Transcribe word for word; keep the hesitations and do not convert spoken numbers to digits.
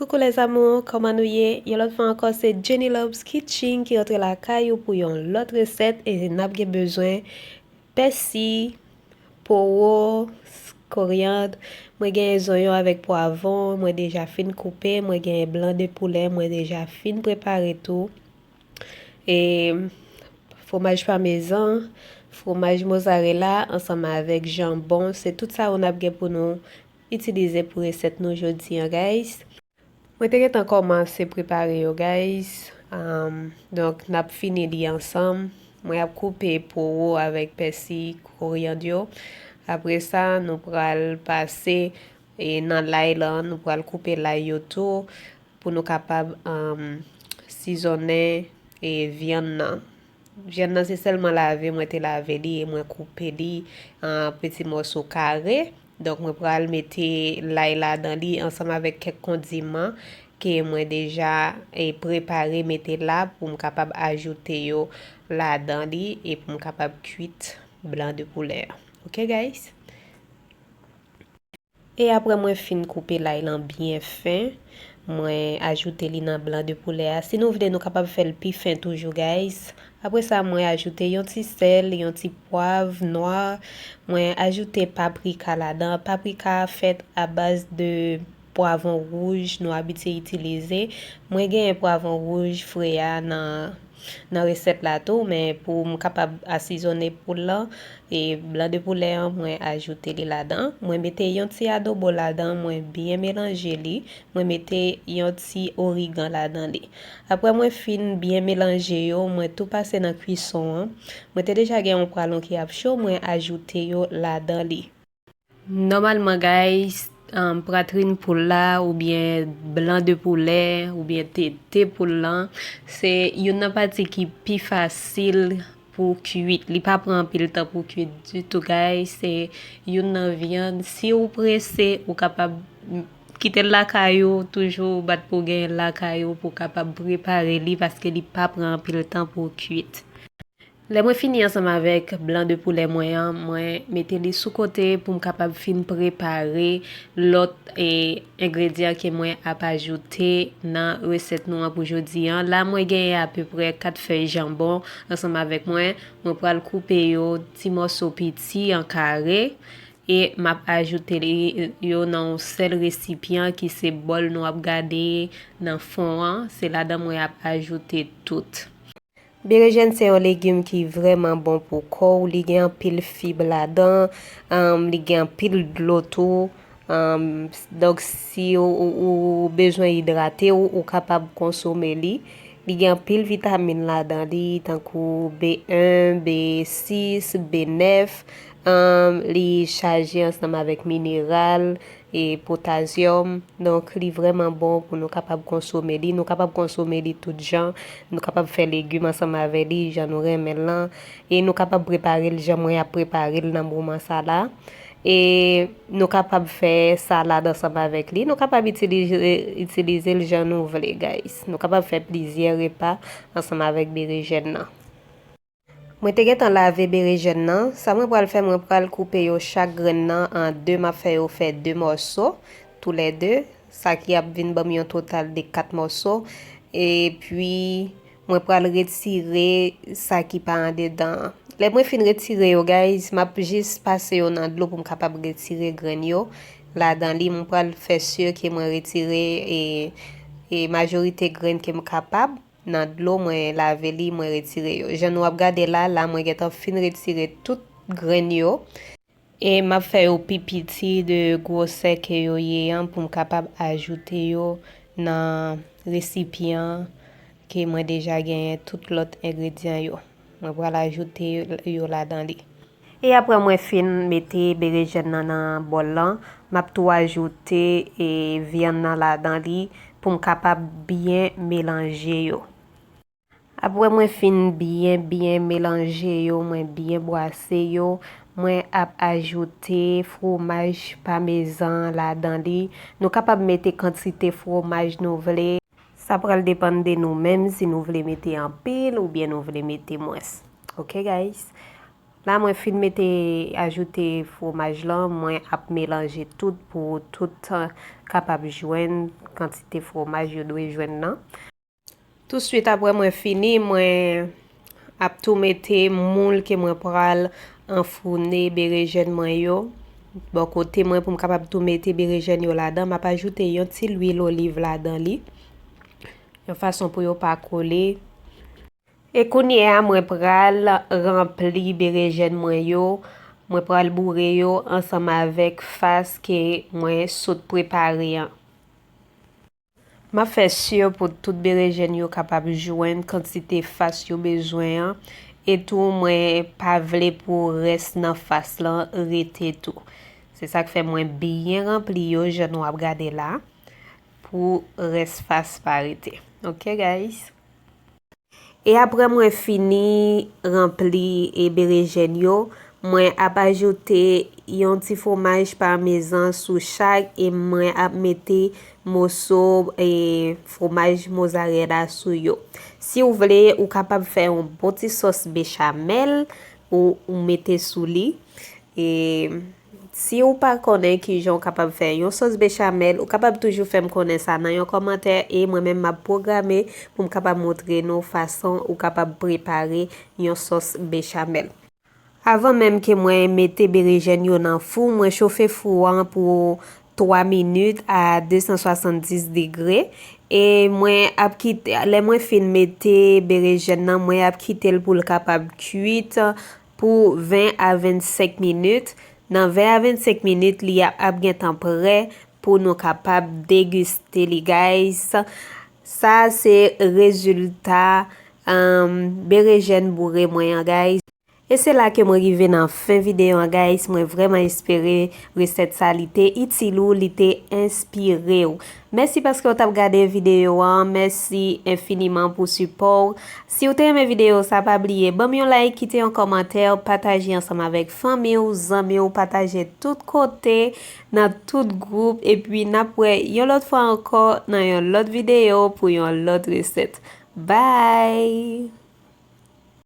Coucou les amours, kòman nou ye? Yon lòt fwa ankò, se Jenny Loves Kitchen ki rantre lakay ou pou yon lòt resèt e n ap gen bezwen pèsi, powo, koryann, mwen genyen zonyon avèk pwavwon, mwen deja fin koupe, mwen genyen blan de poulè, mwen deja fin prepare tou. E fwomaj pamezan, fwomaj mozarela ansanm avèk janbon, se tout sa yo n ap gen pou nou itilize pou resèt nou jodi an, guys. Mwen te gentan kòmanse prepare yo, guys. Um, donk, n ap fini li ansanm. Mwen ap koupe powo avèk pèsi, koryann yo. Apre sa, nou pral pase e nan lay lan, nou pral koupe lay yo tou pou nou kapab um, sizonnen e vyann nan. Vyann nan se sèlman lave, mwen te lave li e mwen koupe li an peti mòso kare. Donk, mwen pral mete lay ladan li ansanm avèk kèk kondiman ke mwen deja e prepare mete la pou m kapab ajoute yo ladan li e pou m kapab kwit blan de poulè a. Ok, guys? E apre mwen fin koupe lay lan byen fen, mwen ajoute li nan blan de poulè a. Si nou vle, nou kapab fè l pi fen toujou, guys. Apre sa, mwen ajoute yon ti sèl, yon ti pwav nwa. Mwen ajoute paprika ladan. Paprika a fèt a baz de pwavwon wouj nou abitye itilize. Mwen genyen pwavwon wouj fre a nan nan resèt la tou, men pou m kapab asizonnen poul lan, e blan de poulè an, mwen ajoute li ladan. Mwen mete yon ti adobo ladan, mwen byen melanje li. Mwen mete yon ti origan ladan li. Apre mwen fin byen melanje yo, mwen tou pase nan kwison an. Mwen te deja gen yon pwalon ki ap cho, mwen ajoute yo ladan li. Nòmalman, guys, um, pwatrin poul la oubyen blan de poulè oubyen tete poul lan, se youn nan pati ki pi fasil pou kwit. Li pa pran anpil tan pou kwit ditou, guys. Se youn nan vyann. Si w prese, ou kapab kite l lakay ou, toujou bat pou w genyen l lakay ou pou w kapab prepare li, paske li pa pran anpil tan pou w kwit. Lè mwen fini ansanm avèk blan de poulè mwen an, mwen mete li sou kote pou m kapab fin prepare lòt e, engredyan ke mwen ap ajoute nan resèt nou an pou jodi an. La, mwen genyen apeprè kat fèy janbon ansanm avèk mwen. Mwen pral koupe yo ti mòso piti an kare e m ap ajoute li, yo nan yon sèl resipyan ki se bòl nou ap gade nan fon an. Se ladan mwen ap ajoute tout. Berejèn se yon legim ki vrèman bon pou kò w. Li gen anpil fib ladan, um, li gen anpil dlo tou. Um, donk, si ou, ou, ou bezwen idrate w, ou kapab konsome li. Li gen anpil vitamin ladan li, tankou B en, B sis, B nèf. Um, li chaje ansanm avèk mineral e potazyòm. Donk, li vrèman bon pou nou kapab konsome li. Nou kapab konsome li tout jan. Nou kapab fè legim ansanm avè li, jan nou renmen l lan. E nou kapab prepare l jan mwen ap prepare l nan moman sa la. E nou kapab fè salad ansanm avèk li. Nou kapab itilize, itilize l jan nou vle, guys. Nou kapab fè plizyè repa ansanm avèk berejèn nan. Mwen te gentan lave berejèn nan. Sa mwen pral fè, mwen pral koupe yo chak grenn nan an de. M ap fè yo fè de mòso, toulède. Sa ki ap vin ban m yon total de kat mòso. Epi, mwen pral retire sa ki pa andedan an. Lè mwen fin retire yo, guys, m ap jis pase yo nan dlo pou m kapab retire grenn yo ladan li. Mwen pral fè si ke mwen retire e, e majorite grenn ke m kapab. Nan dlo, mwen lave li, mwen retire yo. Jan nou ap gade la, la mwen gentan fin retire tout grenn yo. E m ap fè yo pi piti de gwosè ke yo ye an pou m kapab ajoute yo nan resipyan ke mwen deja genyen tout lòt engredyan yo. Mwen pral ajoute yo ladan li. E apre mwen fin mete berejèn nan nan bòl lan, m ap tou ajoute e vyann nan ladan li pou m kapab byen melanje yo. Apre mwen fin byen, byen melanje yo, mwen byen bwase yo, mwen ap ajoute fwomaj pamezan ladan li. Nou kapab mete kantite fwomaj nou vle. Sa pral depann de nou menm si nou vle mete anpil oubyen nou vle mete mwens. Ok, guys? La mwen fin mete, ajoute fromaj lan, mwen ap melanje tout pou tout kapab jwenn kantite fromaj yo dwe jwenn nan. Touswit apre mwen fini, mwen ap tou mete moul ke mwen pral anfoune berejèn mwen yo bò kote mwen pou m kapab tou mete berejèn yo ladan. M ap ajoute yon ti lwil oliv ladan li, yon fason pou yo pa kole. E kounye a, mwen pral ranpli berejèn mwen yo, mwen pral boure yo ansanm avèk fas ke mwen sot prepare an. M ap fè si pou tout berejèn yo kapab jwenn kantite fas yo bezwen an, e tou mwen pa vle pou rès nan fas lan rete tou. Se sa k fè mwen byen ranpli yo, jan nou ap gade la, pou rès fas pa rete. Ok, guys? E apre mwen fini ranpli e berejèn yo, mwen ap ajoute yon ti fromaj pamezan sou chak e mwen ap mete moso e fromaj mozarela sou yo. Si w vle, ou kapab fè yon bon ti sòs bechamèl ou, ou mete sou li. E si w pa konnen kijan w kapab fè yon sòs bechamèl, ou kapab toujou fè m konnen sa nan yon kòmantè e mwen menm m ap pwograme pou m kapab montre nou fason ou kapab prepare yon sòs bechamèl. Avan menm ke mwen mete berejèn yo nan fou, mwen chofe fou an pou twa minit a de san swasanndis degre. E mwen ap kite, lè mwen fin mete berejèn nan, mwen ap kite l pou l kapab kuit pou ven a vennsenk minit. Nan ven a vennsenk minit, li ap, ap gentan prè pou nou kapab degiste li, guys. Sa se rezilta, um, berejèn boure mwen an, guys. E se la ke mwen rive nan fen videyo an, guys. Mwen vrèman espere resèt sa li te itil ou, li te enspire w. Mèsi paske w t ap gade videyo an. Mèsi enfiniman pou sipò w. Si w te renmen videyo sa, pa bliye ban m yon like, kite yon kòmantè, pataje ansanm avèk fanmi w, zanmi w, pataje tout kote, nan tout gwoup. Epi n ap wè yon lòt fwa ankò nan yon lòt videyo pou yon lòt resèt. Bye!